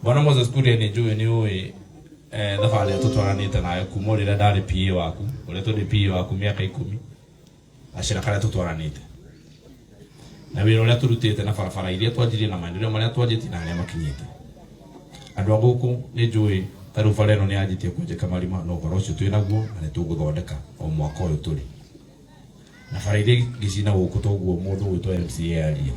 Bwana Moses Kuria, nĩ njũĩ nĩ ũĩ thabarĩ ĩrĩa tũtwaranĩte nayo kuma rĩrĩa ndarĩ PA waku, ũrĩa tũrĩ PA waku mĩaka 10, gacĩra karĩa tũtwaranĩte na wĩra ũrĩa tũrutĩte na barabara iria twanjirie na maendeleo marĩa twanjĩtie na harĩa makinyĩte. Andũ a gũkũ nĩ njũĩ ta rĩu bara ĩno nĩ yanjĩtie kwenjeka marima, no ũhoro ũcio twĩ naguo na nĩ tũgũthondeka o mwaka ũyũ tũrĩ na bara iria ingĩ cina gũkũ toguo mũndũ ũgwĩtwo MCA aria.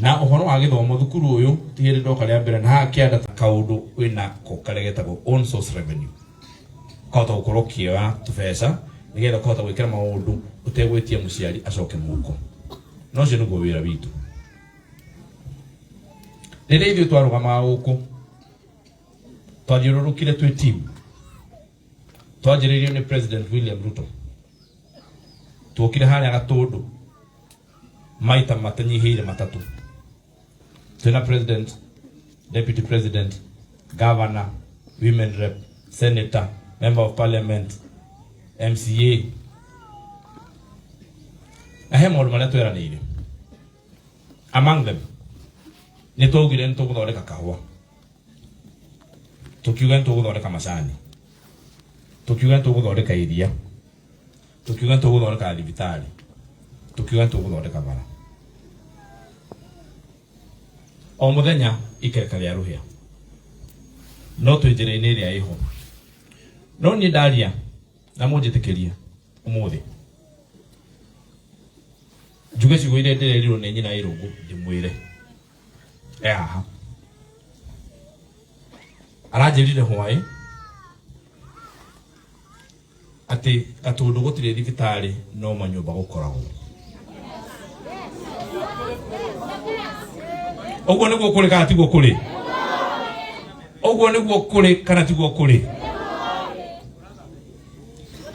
Na ũhoro wa gĩthomo, thukuru ũyũ ti hĩndĩ ndoka rĩa mbere na haha kĩanda ta kaũndũ wĩnako karĩa getagwo own source revenue, ũkahota gũkorwo ũkĩoya tũbeca nĩgetha ũkahota gwĩkĩra maũndũ ũtegwĩtia mũciari acoke mũhuko. Na ũcio nĩguo wĩra witũ. Rĩrĩa ithuĩ twarũgamaga gũkũ, twathiũrũrũkire twĩ team, twanjĩrĩirio nĩ President William Ruto, tuokire harĩa Gatũndũ maita matanyihĩire matatũ, twĩna president, deputy president, governor, women rep, senator, member of parliament, MCA, na he maũndũ marĩa tweranĩire. Among them, nĩ twaugire nĩ tũgũthondeka kahũa, tukiuga nĩ tũgũthondeka macani, tukiuga nĩ tũgũthondeka iria, tukiuga nĩ tũgũthondeka thibitarĩ, tukiuga nĩ tũgũthondeka bara. O mũthenya ikereka rĩa rũhĩa, no twĩ njĩra-inĩ ĩrĩa ĩho. No niĩ ndaria na mũnjĩtĩkĩrie ũmũthĩ njuge ciugo iria ndĩrerirwo nĩ nyina Irũngũ ndĩmwĩre e haha. Aranjĩrire hwaĩ atĩ Gatũndũ gũtirĩ thibitarĩ no manyũmba gũkoragwo. Ũguo nĩguo kũrĩ kana tiguo kũrĩ? Ũguo nĩguo kũrĩ kana tiguo kũrĩ?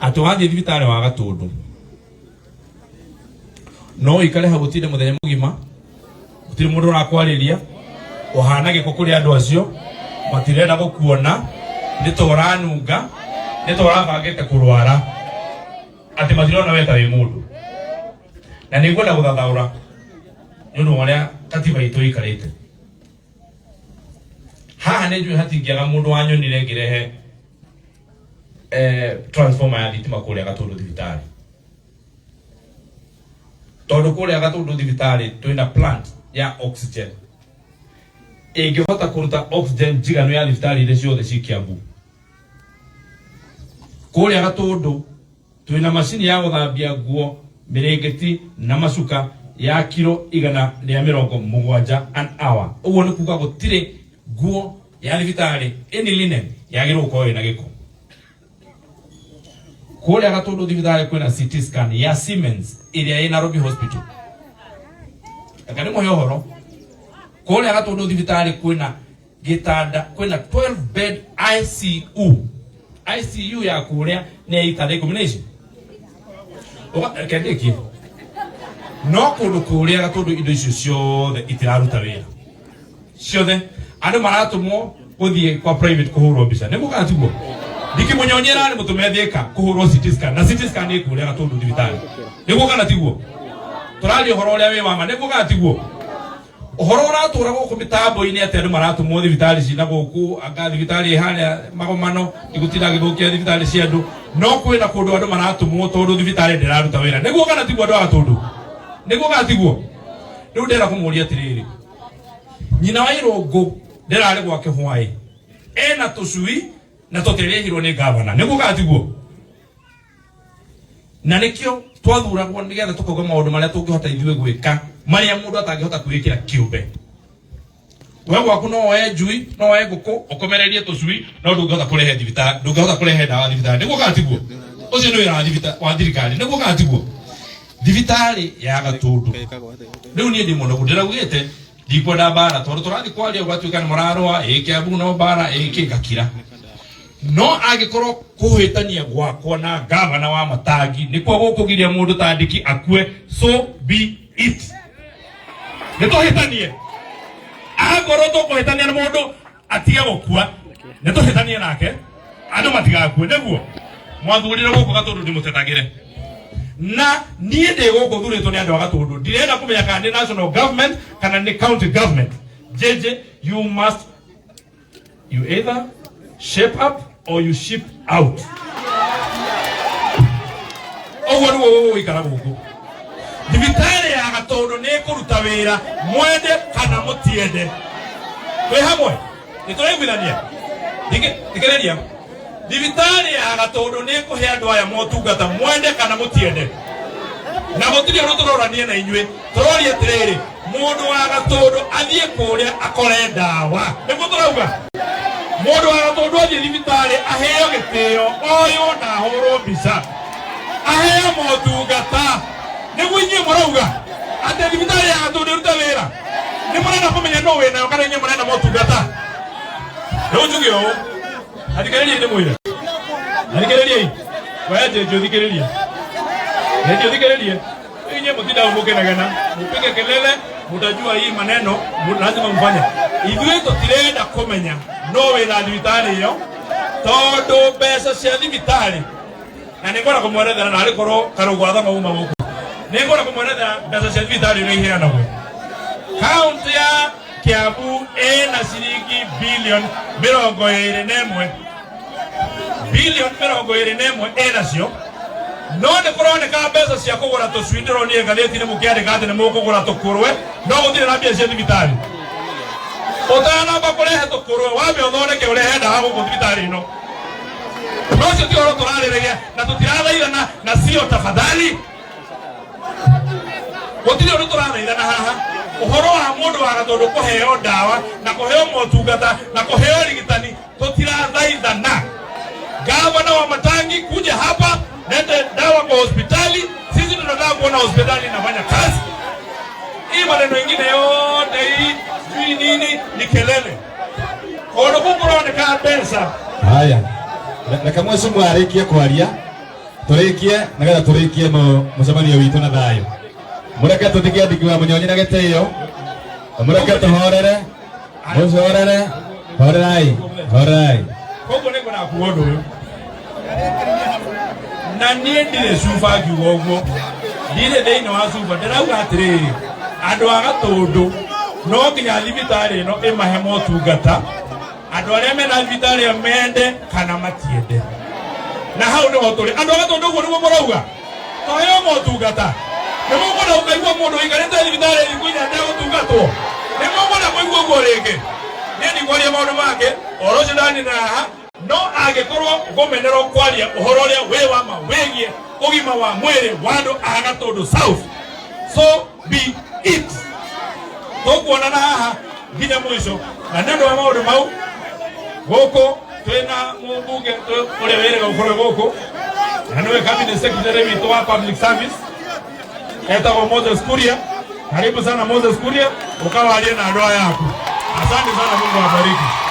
Atĩ wathiĩ thibitarĩ wa Gatũndũ no ũikare hau ũtinde mũthenya mũgima, gũtirĩ mũndũ ũrakwarĩria, ũhana gĩko kũrĩ andũ acio, matirenda gũkuona, nĩ ta ũranunga, nĩ ta ũrabangĩte kũrwara, atĩ matirona we ta wĩ mũndũ. Na nĩ ngwenda gũthathaũra nĩ ũndũ wa ũrĩa katiba itũ ĩikarĩte haha. Nĩ njũĩ hatingĩaga mũndũ wanyonire ngĩrehe transformer ya thitima kũrĩa Gatũndũ thibitarĩ, tondũ kũrĩa Gatũndũ thibitarĩ twĩna plant ya oxygen ĩngĩhota kũruta oxygen njiganu ya thibitarĩ iria ciothe ci Kiambu. Kũrĩa Gatũndũ twĩna macini ya gũthambia nguo, mĩrĩngĩti na macuka ya kiro 170 an hour. Ũguo nĩ kuga gũtirĩ nguo ya thibitarĩ, any linen, yagĩrĩirwo gũkorwo ĩna gĩko. Kũrĩa Gatũndũ thibitarĩ kwĩna CT scan ya Siemens ĩrĩa ĩ Nairobi Hospital. Reke ndĩmũhe ũhoro, kũrĩa Gatũndũ thibitarĩ kwĩna gĩtanda, kwĩna 12 bed ICU. ICU ya kũrĩa nĩ ya itanda 10 na ici. Reke ndĩkie. No kũndũ kũrĩa Gatũndũ indo icio ciothe itiraruta wĩra ciothe, andũ maratũmwo gũthiĩ kwa private kũhũrwo mbica. Nĩguo kana tiguo? Ndikĩmũnyonyi ĩrarĩ mũtũme Thĩka kũhũrwo CT scan, na CT scan ĩ kũrĩa Gatũndũ thibitarĩ. Nĩguo kana tiguo? Tũraria ũhoro ũrĩa wĩ wa ma. Nĩguo kana tiguo? Ũhoro ũratũra gũkũ mĩtambo-inĩ atĩ andũ maratũmwo thibitarĩ cina gũkũ, anga thibitarĩ ĩharĩa Magomano, ndigũtinda ngĩthũkia thibitarĩ cia andũ, no kwĩna kũndũ andũ maratũmwo tondũ thibitarĩ ndĩraruta wĩra. Nĩguo kana tiguo, andũ a Gatũndũ? Nĩguo kana tiguo? Rĩu ndĩrenda kũmũria atĩrĩrĩ, nyina wa Irũngũ ndĩrarĩ gwake hwaĩ ena tũcui na tũtirĩhirwo nĩ gavana. Nĩguo kana tiguo? Na nĩkĩo twathuragwo, nĩgetha tũkauga maũndũ marĩa tũngĩhota ithuĩ gwĩka, marĩa mũndũ atangĩhota kwĩĩkĩra kĩũmbe. We gwaku no woe njui, no woe ngũkũ, ũkomererie tũcui, no ndũngĩhota kũrehe thibitarĩ, ndũngĩhota kũrehe ndawa thibitarĩ. Nĩguo kana tiguo? Ũcio nĩ wĩra wa thirikari. Nĩguo kana tiguo? Thibitarĩ ya Gatũndũ rĩu niĩ ndĩ mũnogu, ndĩraugĩte ndikwenda mbara, tondũ tũrathiĩ kwaria ũgatuĩka nĩ mũrarũa, ĩ Kiambu no mbara, ĩ kĩ, ngakira. No angĩkorwo kũhĩtania gwakwa na gavana wa Matangi nĩkuo gũkũgiria mũndũ ta Ndiki akue, so be it. Nĩ tũhĩtanie. Angorwo tũkũhĩtania na mũndũ atige gũkua, nĩ tũhĩtanie nake andũ matigakue. Nĩguo mwathurire gũkũ Gatũndũ ndĩmũtetagĩre, na niĩ ndĩ gũkũ thurĩtwo nĩ andũ a Gatũndũ. Ndirenda kũmenya kana nĩ national government kana nĩ county government. JJ, you must, you either shape up or you ship out. Ũguo nĩguo gũgũikara gũkũ. Thibitarĩ ya Gatũndũ nĩ ĩkũruta wĩra, mwende kana mũtiende. Twĩ hamwe, nĩ tũraiguithania? Thikĩrĩria, thibitarĩ ya Gatũndũ nĩ ĩkũhe andũ aya motungata, mwende kana mũtiende, na gũtirĩ ũndũ tũrorania na inyuĩ. Tũroria atĩrĩrĩ, mũndũ wa Gatũndũ athiĩ kũrĩa akore ndawa. Nĩguo tũrauga, mũndũ wa Gatũndũ athiĩ thibitarĩ aheo gĩtĩo, oywo na ahũrwo mbica, aheo motungata. Nĩguo inyuĩ mũrauga atĩ thibitarĩ ya Gatũndũ ĩrute wĩra. Nĩ mũrenda kũmenya nũ wĩnayo kana inyuĩ mũrenda motungata? Rĩu njuge ũũ, athikĩrĩriai ndĩmwĩre, athikĩrĩriai. We Njenji, ũthikĩrĩrie. Njenji, ũthikĩrĩrie. Inyuĩ mũtindaga mũkĩnegena, mũpige kelele, mũtajua hii maneno lazima mfanye. Ithuĩ tũtirenda kũmenya no wĩna thibitarĩ ĩyo, tondũ mbeca cia thibitarĩ, na nĩ ngwenda kũmwerethera, na arĩ korwo karũgũ athoma uma gũkũ, nĩ ngwenda kũmwerethera mbeca cia thibitarĩ ũrĩa iheanagwo. Kaunti ya Kiambu ĩna ciringi bilioni 21, bilioni 21 ĩnacio, no nĩ kũroneka mbeca cia kũgũra tũcui. Ndĩronire ngathĩti-inĩ mũkĩandĩka atĩ nĩ mũkũgũra tũkũrwe, no gũtirĩ na mbia cia thibitarĩ. Ũtanamba kũrehe tũkũrwe, wambe ũthondeke ũrehe ndawa gũkũ thibitarĩ ĩno. No ũcio ti ũhoro tũrarĩrĩria, na tũtirathaithana na sio. Tafadhali, gũtirĩ ũndũ tũrathaithana haha. Ũhoro wa mũndũ wa Gatũndũ kũheo ndawa na kũheo motungata na kũheo ũrigitani, tũtirathaithana. Gavana wa Matangi, kuja hapa, lete dawa kwa hospitali. Sisi tunataka kuona hospitali inafanya kazi. Hii maneno ingine yote hii sijui nini ni kelele. Kũndũ kũu kũroneka mbeca. Haya, reke mheshimiwa arĩkie kwaria, tũrĩkie, nĩgetha tũrĩkie mũcemanio witũ na thayũ. Mũreke tũthike Ndigi wa Mũnyonyi na gĩtĩo, mũreke tũhorere, mũcorere, horerai, horerai. Koguo nĩ ngwenda kuga ũndũ ũyũ, na niĩ ndirĩ cuba ngiuga ũguo, ndirĩ thĩinĩ wa cuba. Ndĩrauga atĩrĩrĩ, andũ a Gatũndũ no nginya thibitarĩ ĩno ĩmahe motungata, andũ arĩa mena thibitarĩ ĩyo mende kana matiende. Na hau nĩho tũrĩ, andũ a Gatũndũ. Ũguo nĩguo mũrauga tũheo motungata? Nĩ mũkwenda gũkaigua mũndũ ũikarĩte thibitarĩ thikũ 4 ategũtungatwo? Nĩ mũkwenda kũigua ũguo rĩngĩ? Niĩ ndikwaria maũndũ mangĩ, ũhoro ũcio ndanina haha. No angĩkorwo ngũmenerwo kwaria ũhoro ũrĩa wĩ wa ma wĩgiĩ ũgima wa mwĩrĩ wa andũ a Gatũndũ South, so be it. Tũkuonana haha nginya mũico. Na nĩ ũndũ wa maũndũ mau, gũkũ twĩna mũmbunge ũrĩa wĩrĩga gũkorwo gũkũ, na nĩwe cabinet secretary witũ wa public service, etagwo Moses Kuria. Karibu sana Moses Kuria, ukawarie na ndoa yaku. Asante sana, Mungu awabariki.